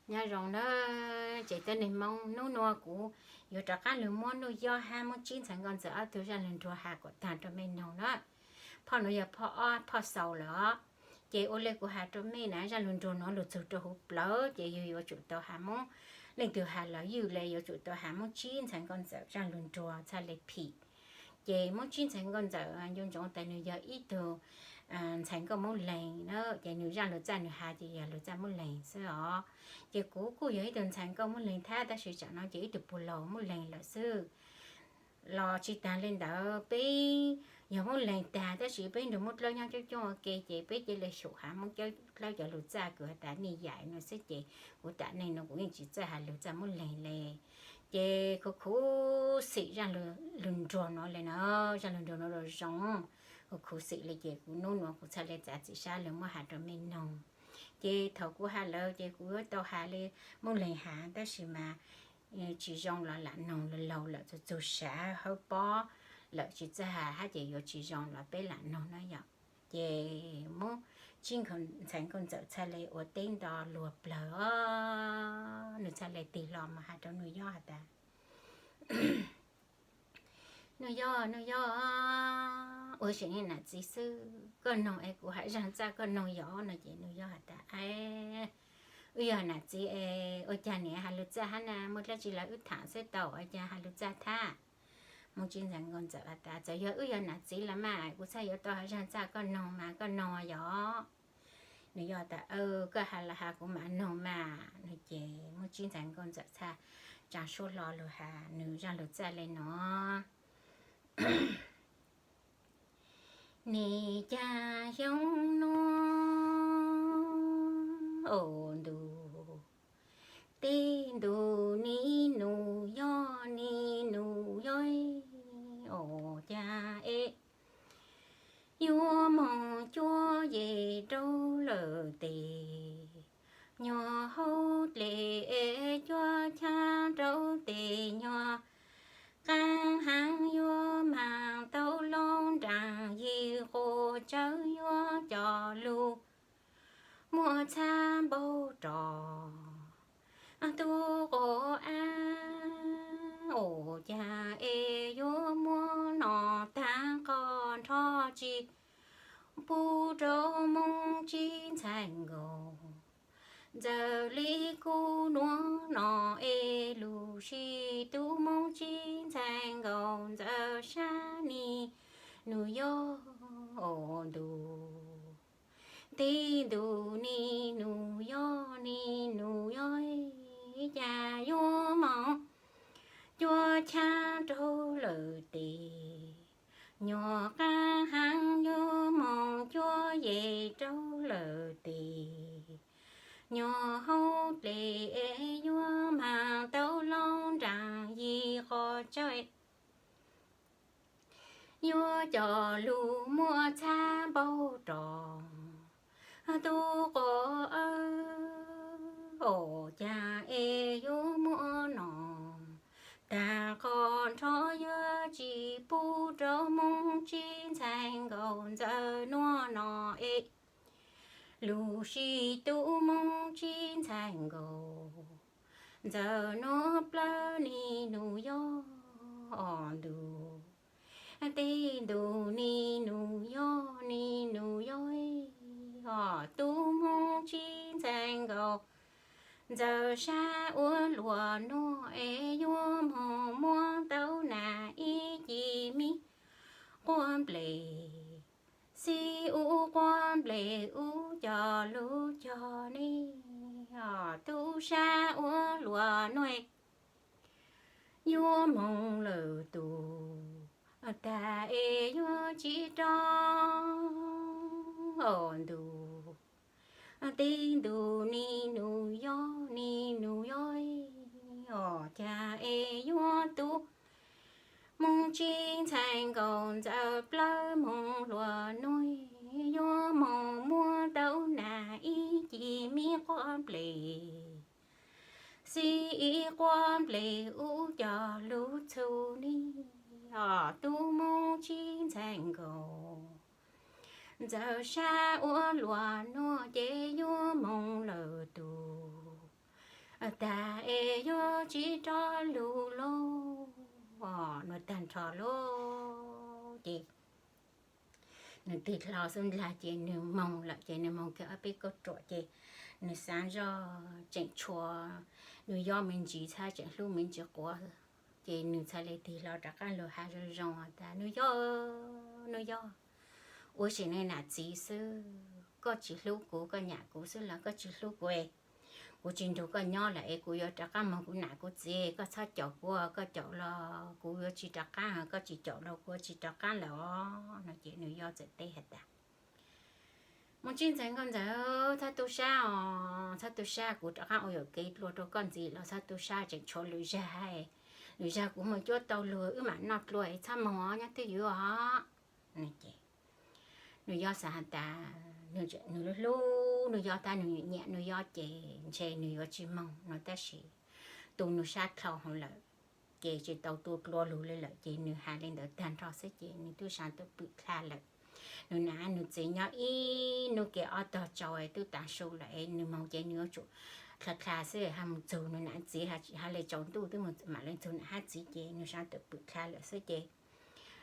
Nyob zoo na, tsev teb neeg Hmoob, hnub nua kuv yuav rov qab los muab Nuj Yob hab Moob Tsib ntxhais nkauj ntxawm ob tug zaj lug nruag has kom taag rua mej noog na. Phoj nuav yog phoj ob phoj xaus lawm os. Ces ua le kuv has rua mej na, zaj lug nruag nuav lug txug rua huv plawv ces yug yuav tsum tau has Moob, leej twg has los ywj le yuav tsum tau has Moob Tsib ntxhais nkauj ntxawm zaj lug nruag txhaj le phim. Ces Moob Tsib ntxhais nkauj ntxawm nco ntsoov tas nwg yog ib tug ntxhais nkauj Moob Leeg na, ces nwg zaj lug txaj nwg has ces yog lug txaj Moob Leeg xwb os. Ces kuv kuj yog ib tug ntxhais nkauj Moob Leeg thab, tab sis tsam no ces ib tug puag laug Moob Leeg lawm xwb. Los tsi taag le ntawd, peb yog Moob Leeg tag tab sis peb nrug Moob Dlawb nyob coob coob ua ke ces peb cia li xyum has Moob Dlawb cov lug txaj kws has tas Neej Yaim no xwb ces kuv tam neej no kuv yeej tsi txawj has lug txaj Moob Leeg le. Ces khuv khuv xim zaj lug nruag nuav le na, zaj lug nruag nuav zoo zoo, khuv khuv xim le ces kuv hnub nuav kuv txhaj le txav txim sab lug muab has rua mej noog. Ces thaum kuv has lawm ces kuv yuav tau has le Moob Leeg has tab sis mas tsi zoo los lam noog, laug lawm txug txug sav hawb pob lawm tsi txawj has hab ces yuav tsi zoo los peb lam noog na yom. Ces Moob Tsib ntxhais nkauj ntxawm txhaj le ua teb nto luag plawg os, nwg txhaj le tig hlo mas has rua Nuj Yob has tas, Nuj Yob, Nuj Yob, ua tseem niag nam txiv xwb, koj noog es kuv has zaj txaj koj noog yom no. Ces Nuj Yob has tas, Wb yog nam txiv es ua caag niam has lug txaj hab na, muaj dlaab tsi los wb thaam xwb tau, ua caag has lug txaj thab? Moob Tsib ntxhais nkauj ntxawm has tas, Txawm yog wb yog nam txiv los mas kuv txhaj yuav tau has zaj txaj koj noog mas koj noog yom. Nuj Yob tas, Koj has los has kuv mam noog mas no. Ces Moob Tsib ntxhais nkauj ntxawm txhaj tsaa suab hlo lug has nwg zaj lug txaj le no. Nim caag xyoo nuav, o, ntuj, tej ntuj ni Nuj Yob, ni Nuj Yob, o, caag es yuav moog cuab yej rau lawm tes, nyuag hauv dlej es cuab chaab rau tes, nyuag qaab haab yuav maag tau loo nraag, yig quas tsawb yuav coj lug muab txhab npau rov tub quas av, o, caag es yuav muab noj taag qos nrho tsi pub rau Moob Tsib ntxhais nkaus ntxawm li kuv nuav no es lub sij tub Moob Tsib ntxhais nkaus ntxawm sab ni Nuj Yob, o, ntuj, tej ntuj ni Nuj Yob, ni Nuj Yob, caag yuav moog cuab chaab rau lawm tes, nyuag qaab haab yuav moog cuab yej rau lawm tes, nyuag hauv dlej es yuav maag tau loo nraag, yig quas tsawb yuav coj lug muab txhab npau rov tub quas av, o, caag es yuav muab noj taag qos nrho yuav tsi pub rau Moob Tsib ntxhais nkaus ntxawm nuav no es lub sij tub Moob Tsib ntxhais nkaus ntxawm nuav plawg ni Nuj Yob, o, ntuj, tej ntuj ni Nuj Yob, ni Nuj Yob, o, tub Moob Tsib ntxhais nkaus ntxawm sab ua luas nuav es yuav moog muab tau nas ib ce mi quab nplej, xib ub quab nplej ub coj lug cog ne, o, tub sab ua luas nuav yuav moog lawm tus tag es yuav tsi rov, o, ntuj, tej ntuj ni Nuj Yob, ni Nuj Yob, o, caag es yuav tub Moob Tsib ntxhais nkaus ntxawm plawg moog luas nuav yuav moog muab tau nas ib ce mi quab nplej, xib ib quab nplej ub coj lug txug ni, o, tub Moob Tsib ntxhais nkaus ntxawm sab ua luas nuav ces yuav moog lawm tus Noj tag es yuav tsis rov lug lauj. Noj tag nrho lauj ces nws tig hlo xub ntag ces nws moog lawm ces nws moog kiag ob peb kauj ruam ces nws xaav zoj tseem tshua Nuj Yob me ntsis thiab tseem hlub me ntsis quav, ces nws txhad le tig hlo rov qaab lug has zoo zoo tas, Nuj Yob, Nuj Yob, ua tseem neeg nam txiv xwb, koj tsis hlub kuv, koj nyam kuv xwb los koj tsis hlub kuv. Kuv tsis nrug koj nyob lawm es kuv yuav rov qaab moog kuv nam kuv txiv, koj txhob caum kuv, koj caum los kuv yuav tsis rov qaab, koj tsis caum los kuv yuav tsis rov qaab lawm os. No ces Nuj Yob txawm teb has tas, Muaj Tsib ntxhais Nkauj Ntxawm, txhob tu sab os, txhob tu sab, kuv rov qaab ua yuam kev dlua rau koj ntxiv los txhob tu sab, tseem tshuav lwm zag, lwm zag kuv moog cuab tau lug wb mam noj dlua, txhob moog os nyob twj ywm os. Nuj Yob xaav has tas, nws hlub hlub Nuj Yob tab nws nyiam Nuj Yob ces ntshe nws yuav tsis moog no tab sis tu nws sab dlhau hov lawm, ces tsis tau tu dlua lug li lawm ces nws has le ntawd tag nrho xwb ces nws tub saav tawm pwm dlha lawm. Nws nam nws txiv nyob ib nub ke ob tog tsau tub taav su lawm es nws moog ces nws yuav tsum dlha dlha xwb, has mus txug nws nam txiv, has le tsaus ntuj twb mam le txug nam hab txiv ces nws saav tawm pwm dlha lawm xwb ces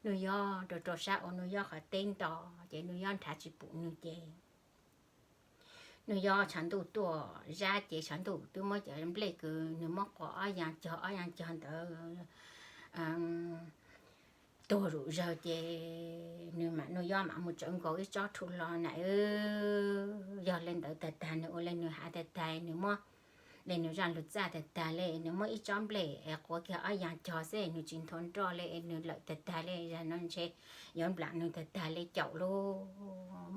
Nuj Yob rua rua sab ua Nuj Yob qhov teb nto ces Nuj Yob nrhav tsis pum nws ces Nuj Yob tshav ntuj tuaj zab ces tshav ntuj twb muab cov nplej kws nws muab quas ob yaa cog ob yaa cog ntawd tuag zom zaws ces nws mam, Nuj Yob mam mus tsawv nkaus ib tsob rhu hlo na. Yog le ntawd tag tag nws ua le nws has tag tag, nws muab le nws zaj lug txaj tag tag le nws muab ib tsob nplej es quav kiag ob yaa cog xwb nws tsis nthua nroj le nws lawm tag tag le, zag no ntshe yuav nplam nws tag tag le caum lauj.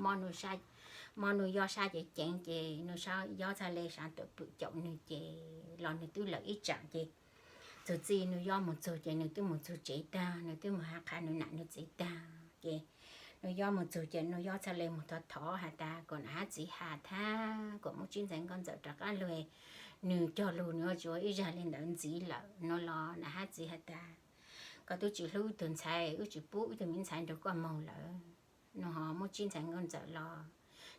Mob Nuj Yob sab ceev ceev ces Nuj Yob txhaj le saav tawm pwm caum nws ces los nws twb lawm ib tsaam ces txug txij Nuj Yob mus txug ces nws twb mus txug tsev tag, nws twb mus has qha nws nam nws txiv tag ces Nuj Yob mus txug ces Nuj Yob txhaj le mus thov thov has tas kom nam hab txiv has thab kom Muaj Tsib ntxhais Nkauj Ntxawm rov qaab lug, nws cog lug nws yuav tsis ua ib zag le ntawd ntxiv lawm no los nam hab txiv has tas, koj twb tsis hlub wb tug ntxhais, wb tsis pub wb tug me ntxhais nrug koj moog lawm no. Ho Muaj Tsib ntxhais Nkauj Ntxawm los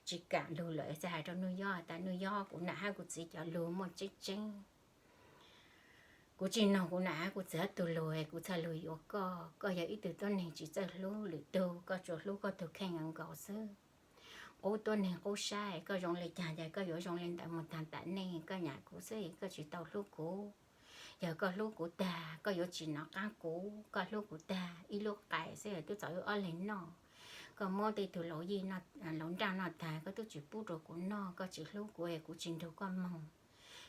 tsis kaam lug lawm, txhad has rau Nuj Yob tas, Nuj Yob, kuv nam hab kuv txiv cov lug muaj tseeb tseeb. Kuv tsis noog kuv nam hab kuv txiv ob tug lug, kuv txhaj lug yuav koj. Koj yog ib tug tuab neeg tsis txawj hlub lwm tug, koj tsuas hlub koj tug kheej nkaus xwb. Qub tuab neeg qub sab, koj zoo le caag ces koj yuav zoo le ntawd mus taag tam neej. Koj nyam kuv xwb, koj tsis tau hlub kuv. Yog koj hlub kuv tag, koj yuav tsis nov qaab kuv. Koj hlub kuv tag, ib lub qais xwb twb txaus wb ob leeg noj. Koj muab tej tug lauv yij lauv nraj noj tag, koj twb tsis pub rau kuv noj. Koj tsis hlub kuv, kuv tsis nrug koj moog.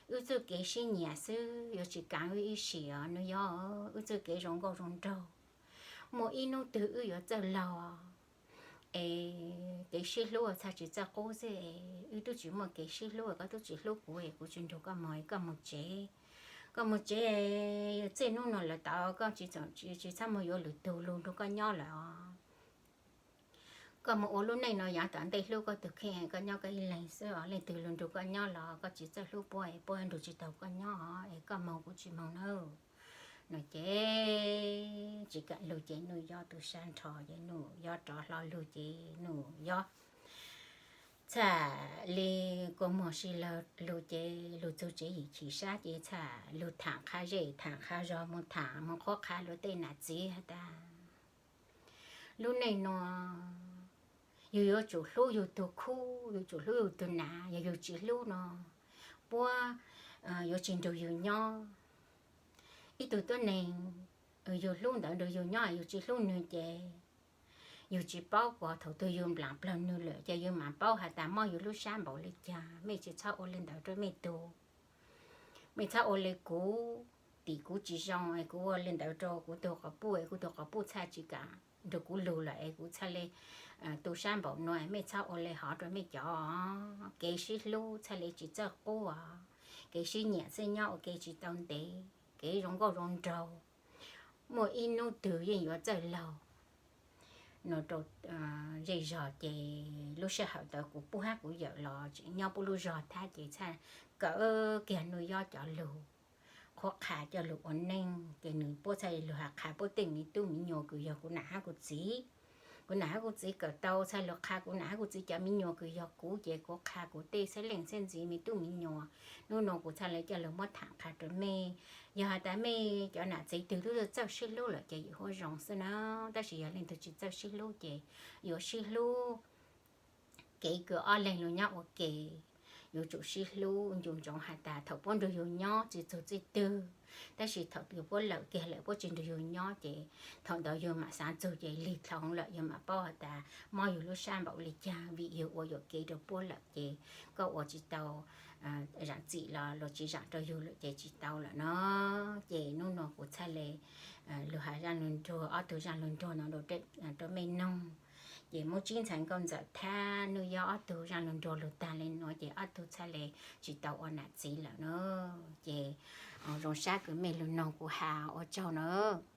Wb txuj kev sib nyiam xwb, yuav tsis kaav wb ib sim os Nuj Yob. Wb txuj kev zoo nkauj zoo nraug, muaj ib nub twg wb yuav txawj laug. Es kev sib hlub txhaj tsis txawj qub xwb. Wb twb tsis muaj kev sib hlub, koj twb tsis hlub kuv, kuv tsis nrug koj moog, koj moog tsev. Koj moog tsev, txij nub nuav lawm tod koj tsis txhob muaj yuav lwm tug lug nrug koj nyob lawm os. Koj moog ua lub neej nuav yaav tom ntej hlub koj tug kheej, koj nyob koj ib leeg xwb os. Leej twg lug nrug koj nyob los koj tsis txawj hlub puab, puab nrug tsis taug koj nyob os. Es koj moog kuv tsis moog nawb. No ces tsis kaam lug ces Nuj Yob tu sab nrho ces Nuj Yob rov hlo lug ces Nuj Yob txhaj le kua muag si lawg lug ces lug txug tsev yim chim sab ces txhaj lug thaam qha zej thaam qha zog, moog thaam moog qhuab qha luag tej nam txiv has tas, lub neej nuav yug yuav tsum hlub yug tug khub, yuav tsum hlub yug tug nam. Yog yug tsis hlub no puab yuav tsis nrug yug nyob. Ib tug tuab neeg yug hlub ntawd nrug yug nyob, yug tsis hlub nwg ces yug tsis paub, kuas thaum twg yug nplaam plawg nwg lawm ces yug mam paub has tas mob yug lub sab npaum le caag. Mej tsis txhob ua le ntawd rau mej tug. Mej txhob ua le kuv, tim kuv tsis zoo es kuv ua le ntawd rau kuv tug quas puj es kuv tug quas puj txhaj tsis kaam nrug kuv lug lawm es kuv txhaj le tu sab npaum nuav. Mej txhob ua le hov rau mej cov. Kev sib hlub txhaj le tsis txawj qub os. Kev sib nyiam xwb nyob ua ke tsis tau ntev, kev zoo nkauj zoo nraug muaj ib nub twg yeej yuav txawj laug. No rau zej zog ces lub sij hawm ntawd kuv pub hab kuv yawm los tseem nyob puab lub zog thab ces txhaj kawm kiag Nuj Yob cov lug qhuab qha coj lug ua neej ces nwg puab txhaj lug has qha puab tej miv tub miv nyuas kws yog kuv nam hab kuv txiv. Kuv nam hab kuv txiv kawm tau txhaj lug qha kuv nam hab kuv txiv cov me nyuam kws yog kuv ces kuv qha kuv tej xeeb leej xeeb ntxwv me tub me nyuam. Nub nua kuv txhaj le coj lug muab tham qha rua mej. Yog has tas mej cov nam txiv twg tub txawj sib hlub lawm ces yim huab zoo xwb na. Tab sis yog leej twg tsi txawj sib hlub ces yuav sib hlub. Kev kws ob leeg lug nyob ua ke, yuav tsum sib hlub. Ncu ntsoov has tas thaum puab nrug yug nyob tsi txug txij twg, tab sis thaum yug puab lawm kiag lawm puab tsi nrug yug nyob ces thaum ntawd yug mam xaav txug ces lig dlhau lawm, yug mam paub has tas mob yug lub sab npaum li caag vim yug ua yuam kev rua puab lawm ces koj ua tsi tau, zaam txim los luag tsi zaam rua yug lawm ces tsi tau lawm no. Ces nub nua kuv txhaj le lug has zaaj lug nruag, ob tug zaaj lug nruag no rua mej noog. Ces muab tsib ntxhais nkauj ntxawm thab Nuj Yob ob tug zaaj lug nruag lug taag le nuav ces ob tug txhaj le tsi tau ua nam txiv lawm na. Ces zoo sab kws mej lug noog kuv has, ua tsaug na.